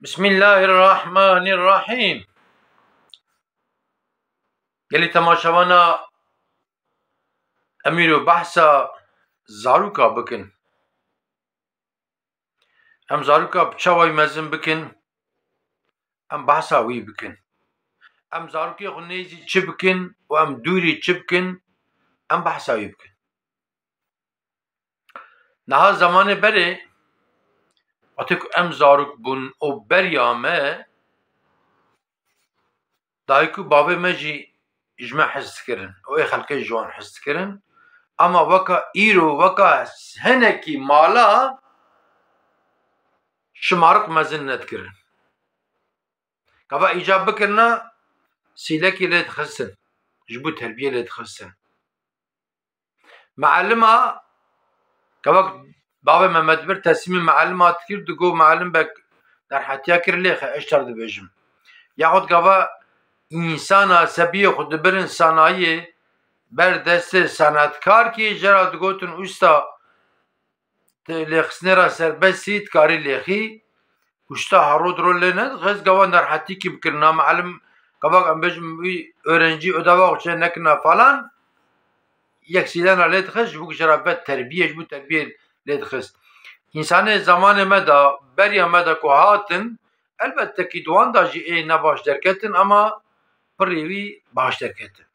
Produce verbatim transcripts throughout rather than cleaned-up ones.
Bismillahirrahmanirrahîm. Gelî temaşevana, em îro behsa zarûka bikin. Em zarûka bi çawa wî mezin bikin? Em behsa wî bikin. Em zarokê xwe nêzî çi bikin û em dûrî çi bikin? Em behsa wî bikin. Niha zemanê berê, wextê ku em zarok bûn û beriya me, dayik û bavê me jî ji me hez dikirin û ê xelkê ji wan hez dikirin. Ama weka îro, weka hinekî mala şimariq mezin nedikirin. Gava îcab bikirina, sîlekî lê dixistin, ji bo terbiyê lê dixistin. Mealima, gava bavê Mehmet Bir teslîmî mealima dikir, digo mealim bek nerhetiya kir lêxe, ez tar dibêjim. Yaxud gava însana sebiyê xwe dibirin sanayê, ber destê sanatkarkî, jera digotin usta, tu lêxistinê re serbestî, dikarî lêxî, usta hero diro lê nedixist, gava nerhetîkî bikirina, mealim, gava em bêjin wî öğrenci ödeva xwe çê nekirina falan, yek sîlena lê dixist, ji bo ku jera vet terbiyê, ji bo terbiyê lê dixist. Însanê zamanê me de, beriya me de ku hatin, elbette kî di wan de jî ê ne baş derketin, ama pirrê wî baş derketin.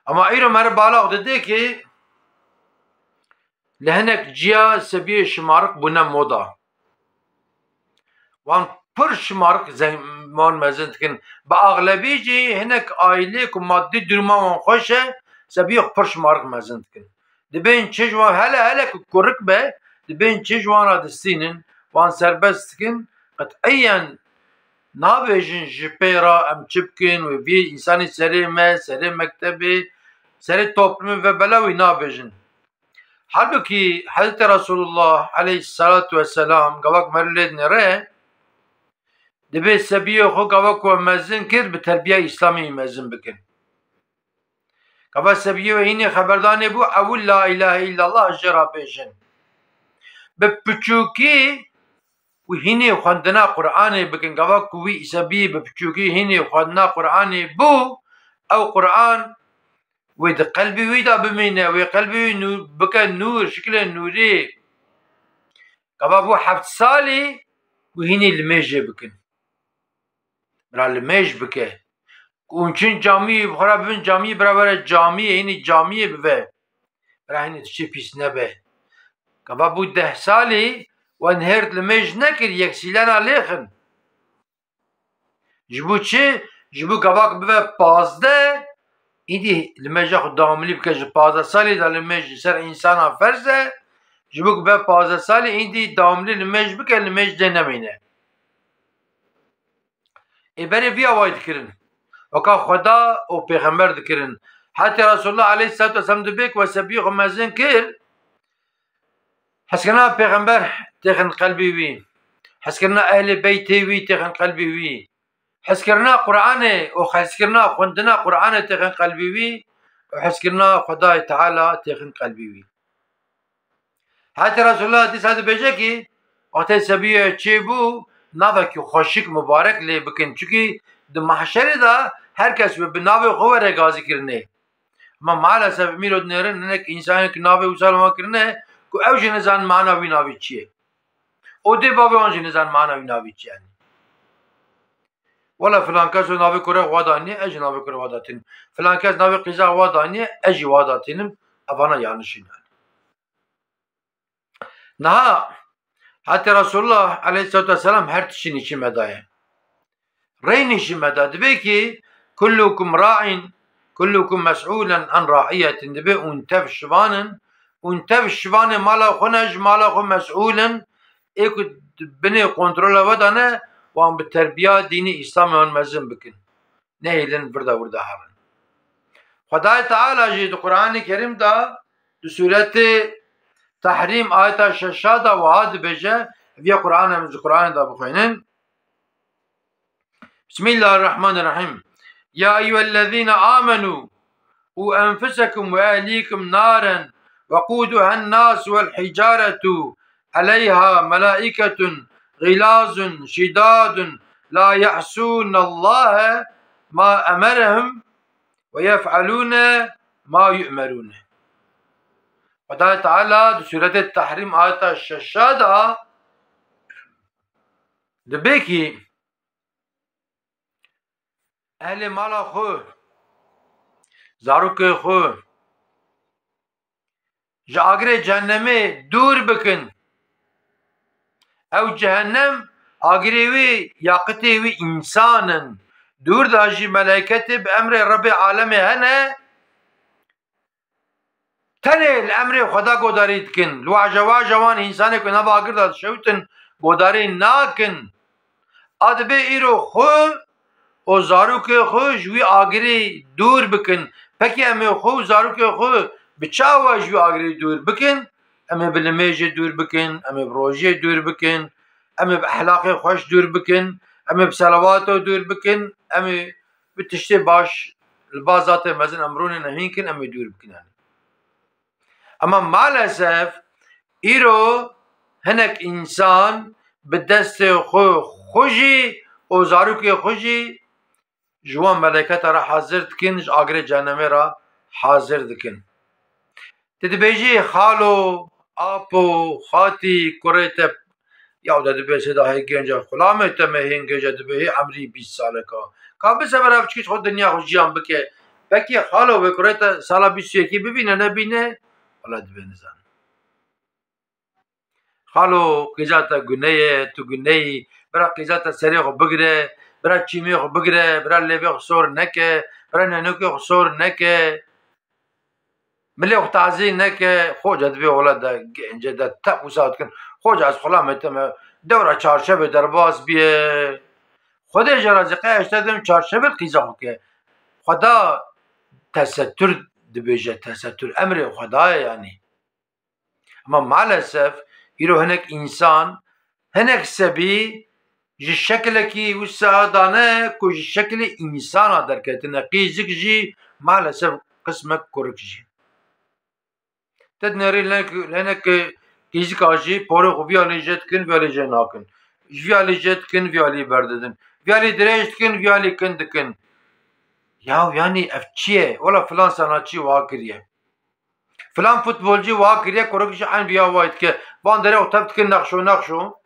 Ama îro meriv bala xwe didê ki li hinek ciya sebiyê şimariq bûne moda. Wan pir şimariq zeng-, wan mezin dikin. Bi axlebî jî hinek aîlê ku madî duruma wan xweş e, sebiyê xwe pir şimariq mezin dikin. Dibên çi ji wan, hele hele ku kurik be, dibên çi ji wan re distînin, wan serbest dikin, qet'iyen nabêjin ji pê re em çi bikin, wê vî însanî serê me, serê mektebê, serê toplumê ve bela wî nabêjin. Halbukî Hezretî Resulullah aleyhissalatu vesselam gava ku meriv lê dinêre, dibê sebiyê xwe gava ku em mezin kir, bi terbiya Îslamê wî mezin bikin. Gava sebiyê wê hînê xeberdanê bû, ewil la ilahe illallah jê re bêjin. Bi piçûkî û hînê xwendina Qur'anê bikin. Gava ku wî sebiyê bi piçûkî hînê xwendina Qur'anê bû, ew Qur'an wê di qelbê wî de bimîne, wê qelbê wî nû-, bike nûr, şikilê nûrî. Gava bû heft salî û hînî limêjê bikin. Bira limêj bike. Ku hûn çin camî, bi xwe re bibin camî, bira were camiyê, hînî camiyê bive. Bira hînî tiştê pîs nebe. Gava bû deh salî, wan hêrd limêj nekir, yek sîlena lêxin. Ji bo çi? Ji bo gavak bibe pazdeh, îdî limêja xwe dawamlî bike, ji pazdeh salî de limêj ji ser însana ferz e, ji bo ku be pazdeh salî îdî dawamlî limêj bike, limêj lê nemîne. Ê berê vî awayî dikirin. Weka Xweda û Pêxember dikirin. Hetê Resulullah aleyhisselatu vesselam dibê ku we sebiyê xwe mezin kir, Hezkirina Pêxember têxin qelbê wî. Hezkirina ehlê beytê wî têxin qelbê wî. Hezkirina Qur'anê û hezkirina xwendina Qur'anê têxin qelbê wî û hezkirina Xwedayê Teala têxin qelbê wî. Hetê Resulullah dîsa dibêje ki, wextê sebiyê çêbû, navekî xweşik, mubarek lê bikin. Çunkî di mahşerê de her kes wê bi navê xwe were gazîkirinê. Ma maalesef em îro dinêrin hinek însanên ku navê wisa li wan kirine ku ew jî nizanin mana wî navê çi ye. Û dê bavê wan jî nizanin mana wî navê çi ye. Yanî, wela filan kes o navê kure wa da niye, ez jî navê kure wa da tînim. Filan kes navê qîza wa da niye, ez jî wa da tînim. Evana yanlış in yanî. Niha hetê Resulullah aleyhisselatu vesselam her tiştî nîşî me daye. Rey nîşî me da. Dibê ki, "Kullukum ra'in, kullukum mes'ulen an ra'iyetin." Dibê hûn tev şivan in, hûn tev şivanê mala xwe ne, ji mala xwe mes'ûl in. Ê ku di binê kontrola we de ne, wan bi terbiya dînî Îslamê wan mezin bikin. Nehêlin vir de wir de herin. Xwedayê Teala jî di Qur'anê Kerîm de di sûretê Tehrîm ayeta şeşa de wiha dibêje, vê Qur'an em ji Qur'anê de bixwînin. Bismillahirrahmanirrahîm. Ya eyyuhellezîne amenû qû enfusekum ve ehlîkum naren veqûduhen nas vel hîcaretu aleyha melaîketun غلظ شداد لا يعصون الله ما أمرهم ويفعلون ما يؤمرون. Xwedayê Teala di Sûretê Tehrîm ayeta şeşa de dibê kî ehlê mala xwe, zarokê xwe ji agirê cehennemê dûr bikin. Ew cehennem agirê wî, yaqitê wî însan in. Dûr de jî meleyketê bi emrê Rebbê alemê hene. Tenê li emrê Xweda godarî dikin. Li wajewaja wan însanê ku nava agir de dişewitin godarî nakin. A dibê îro xwe û zarokê xwe ji wî agirî dûr bikin. Pekî em ê xwe û zarokê xwe bi çawa ji wî agirî dûr bikin? Em ê bi limêjê dûr bikin, em ê bi rojiyê dûr bikin, em ê bi ehlaqê xweş dûr bikin, em ê bi selawato dûr bikin, em ê bi tiştê baş li ba zatê mezin em rûnê nehîn kin, em ê dûr bikin. Yani. Ama maalesef îro hinek însan bi destê xwe, xwe jî û zarokê xwe jî ji wan meleketa re hazir dikin, ji agirê cehennemê re hazir dikin. Tu dibêjî, "Xalo, apo, xatî, kurê te, ya de dibê sê de hê genca xulamê te me hên genca dibê hê emrî bîst saleka. Ka bisever ev çikî xwe dinya xwe jiyan bike. Pekî xalo, wê kurê te sala bîst û yekî bibîne, nebîne?" Wala dibê nizan. Xalo, qîza te gune ye, tu gune yî. Bira qîza te serê xwe bigire, bira çîmê xwe bigire, bira lêvê xwe sor neke, bira nenokê xwe sor neke. Milê xwe tazî neke, xoca dibê wela de gence de tep wisa dikin. Xoca ez xulamê te me dewra çarşevê derbas biye. Xwedê jê razî qey eşte dim çarşevê qîza xwe ke. Xweda tesettur dibêje, tesettur emrê Xweda ye yanî. Ama maalesef îro hinek însan, hinek sebî ji şekilekî wisa dane ku ji şekilê însana derketine. Qîzik jî maalesef qismek kurik jî. Te dinêrî lenek, lenek qîzika jî porê xwe vîya lê jê dikin, vîya lê jê nakin. Ji vîya lê jê dikin, vîya lê berdidin. Vîya lê dirêj dikin, vîya lê kin dikin. Ya yanî ev çi ye? Wela filan sanatçî wa kiriye. Filan futbolcî wa kiriye, kurik jî eyn viya wa dike. Van derê û tev dikin nexşo nexşo.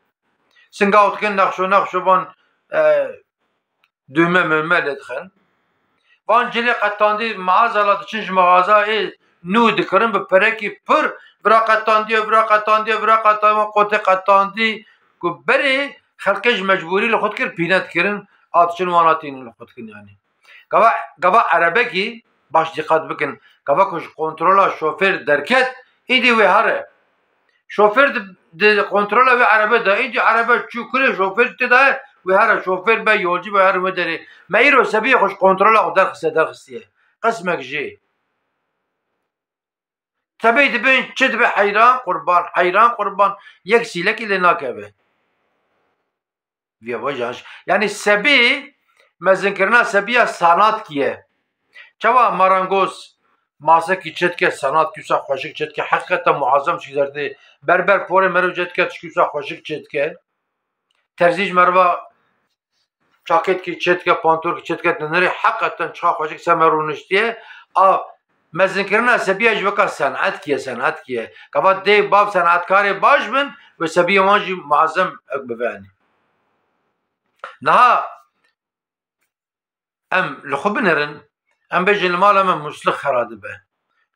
Singa û dikin nexşo nexşo van, e, dûme mûme lê dixin. Van cilê qetandî maazala diçin ji mexaza ê nû dikirin bi perekî pir. Vira qetandiye, vira qetandiye, vira qetandiye, qotê qetandî ku berê xelkê ji mecbûrî li xwe dikir pîne dikirin, a diçin wana tînin li xwe dikin yanî. Gava, gava erebekî, baş dîqat bikin, gava ku ji kontrola şofêr derket, îdî wê here. Şofêr di, di kontrola wê erebe de, îdî erebe çû kulê şofêr tê de, wê here şofêr be, yolcî be, here wê derê. Me îro sebiyê xwe ji kontrola xwe derxiste, derxistiye. Qismek jê. Tebê dibin çi dibe heyran qurban, heyran qurban, yek sîlekî lê nakeve. Vîya vajî, yanî sebî, mezinkirina sebiya sanatkî ye. Çawa marangoz masekî çêdike, sanatkî wisa xweşik çêdike, heqîqeten muazem tişkî zerdê. Berber porê meriv çêdike, tişkî wisa xweşik çêdike. Terzî ji meriva çakêtkî çêdike, pantorkî çêdike, dinirê heqîqeten çiqa xweşik ser me rûniştiye. A mezinkirina sebiya jî weka senatkî ye, senatkî ye. Gava dê bav senatkarê baş bin, wê sebiyê wan jî muazem ek bibe, yanî. Niha em li xwe binerin, em bêjin li mala me muslix xera dibe.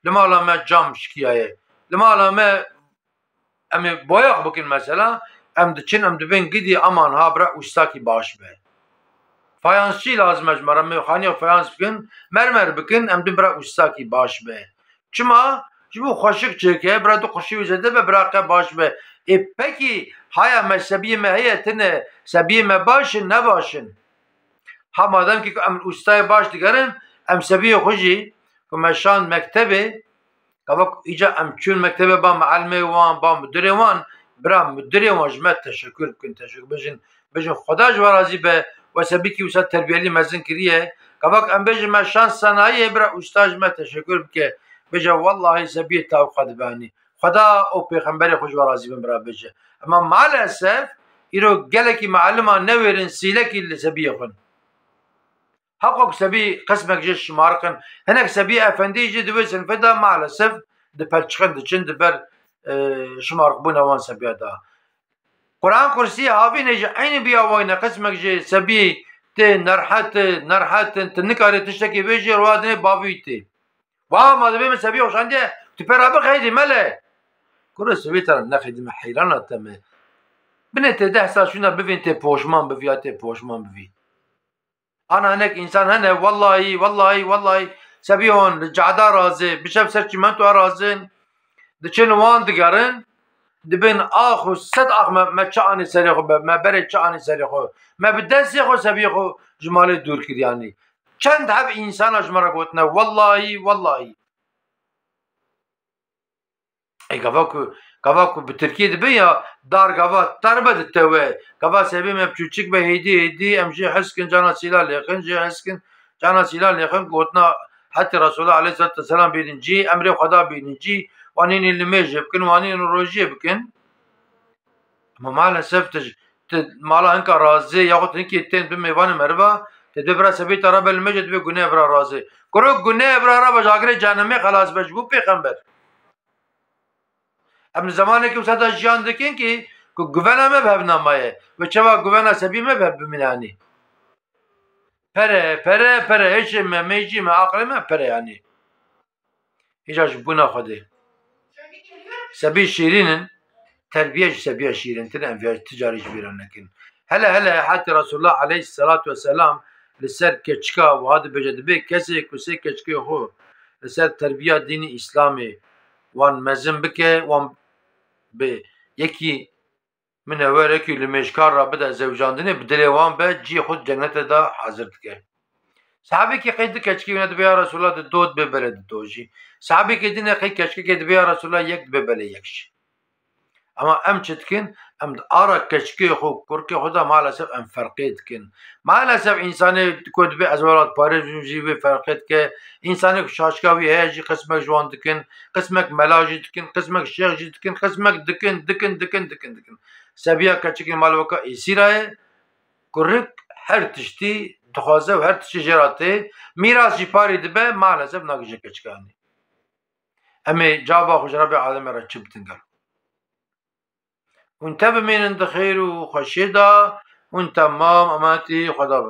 Li mala me cam şikiyaye. Li mala me em ê boyax bikin mesela, em diçin, em dibên gidî, aman ha bira ustakî baş be. Fayansçî lazim e ji me re, em ê xaniya fayans bikin, mermer bikin, em dibin bira ustakî baş be. Çima? Ji bo xweşik çêke, bira du qurşî wî zêde be, bira qe baş be. Ê pekî haya me sebiyê me heye tine, sebiyê me baş in, ne baş in? Ha madem ki em ustayê baş digerin, em sebiyê xwe jî ku me şand mektebê, gava ku îca em çûn mektebê ba mielmê wan, ba mudirê wan, bira mudirê wan ji me teşekur bikin, teşekur bêjin, bêjin Xweda ji we razî be, we sebîkî wisa terbiyelî mezin kiriye. Gava ku em bêjin me şand sanayiyê, bira usta ji me teşekur bike, bêje wellahî sebiyê tawqa dibe anî. Xweda û pêxemberê xwe ji we razî bin bira bêje. Ema maalesef Îro gelekî mealiman newêrin sîlekî li sebiyê xwin. Hewqa ku sebî qismek jê şimariqin, hinek sebî efendî jî di wê sinfê de maalesef dipelçixin, diçin di ber, e, şimariqbûna wan sebiya de. Quran Kursî havînê jî eynî biya wayne, qismek jê sebî tê nerhet, nerhet in, tu nikarê tiştekî bêjî, riwa dinê bavî tê. Wa ma dibê min sebî xwe şandiye, tu pê re bixeydî mele. Kuro sebî te re nexeydî me, heyrana te me. Binê tê deh sal şûna bivîn tê poşman bivî ya tê poşman bivî. Ana hinek însan hene, wellahî, wellahî, wellahî, sebî hon li cada razê, bi şev ser çîmentoya razin, diçin wan digerin, dibin ax û sed ax me, me çi anî serê xwe, me, me berê çi anî serê xwe, me bi destê xwe sebî xwe ji malê dûr kiriyanî. Çend heb însana ji me re gotine, wellahî, wellahî. Ê, gava ku, gava ku bi tirkî dibe ya, dar gava terbe ditewe. Gava sebê me biçûçik be, hêdî, hêdî, em jê hes kin, cana sîla lêxin, jê hes kin, cana sîla lêxin, gotina hetê Resulullah aleyhissalatu vesselam bînin cî, emrê Xweda bînin cî, wanînî limêjê bikin, wanînî rojiyê bikin. Ama maalesef tu, tu mala hinka razê, yaxud hinkê tên bi mêvanê meriva, te dê bira sebê te re be limêje, dibê guneh bira razê. Kuro guneh bira re be, ji agirê cehennemê xelas be, ji bo pêxember. Em li zemanekî wisa de jiyan dikin ki, ku guvena me bi hev namaye. Ve çawa guvena sebî me bi hev bimîne anî. Pere, pere, pere, hêşê me, mêjî me, aqilê me pere anî. Îca ji bûna Xwedê. Sebî şîrîn in, terbiye ji sebiya şîrîntir in, em vê ti carî ji bîra nekin. Hele hele hetê Resulullah aleyhisselatu vesselam li ser keçika wiha dibêje, dibê kesê ku sê keçikê xwe li ser terbiya dînî Îslamê wan mezin bike, wan bi yekî minewerekî limêjkar re bide zewjandinê, bi dilê wan be, cihê xwe di cennetê de hazir dike. Sahabekî qey du keçikê wîne dibê ya Resulallah, di do dibê belê di do jî. Sahabekî dîne qey keçikekê dibê ya Resulallah, yek dibê belê yek jî. Ama em çi dikin? Em di ara keçikê xwe, kurkê xwe de maalesef em ferqê dikin. Maalesef însanê ku dibê ez welatparêz im jî wê ferqê dike. Însanê ku şaşka wî heye jî qismek ji wan dikin, qismek mela jî dikin, qismek şêx jî dikin, qismek dikin, dikin, dikin, dikin, dikin. Sebiya keçikê mal weka êsîra ye. Kurik her tiştî dixwaze û her tiştî jê re tê. Mîras jî parî dibe, maalesef nagihîje keçikanê. Em ê caba xwe ji Rebê alemê re çi bitin gelo? Hûn te bimînin di xêr û xweşiyê de, hûn temam emanetî Xweda bin.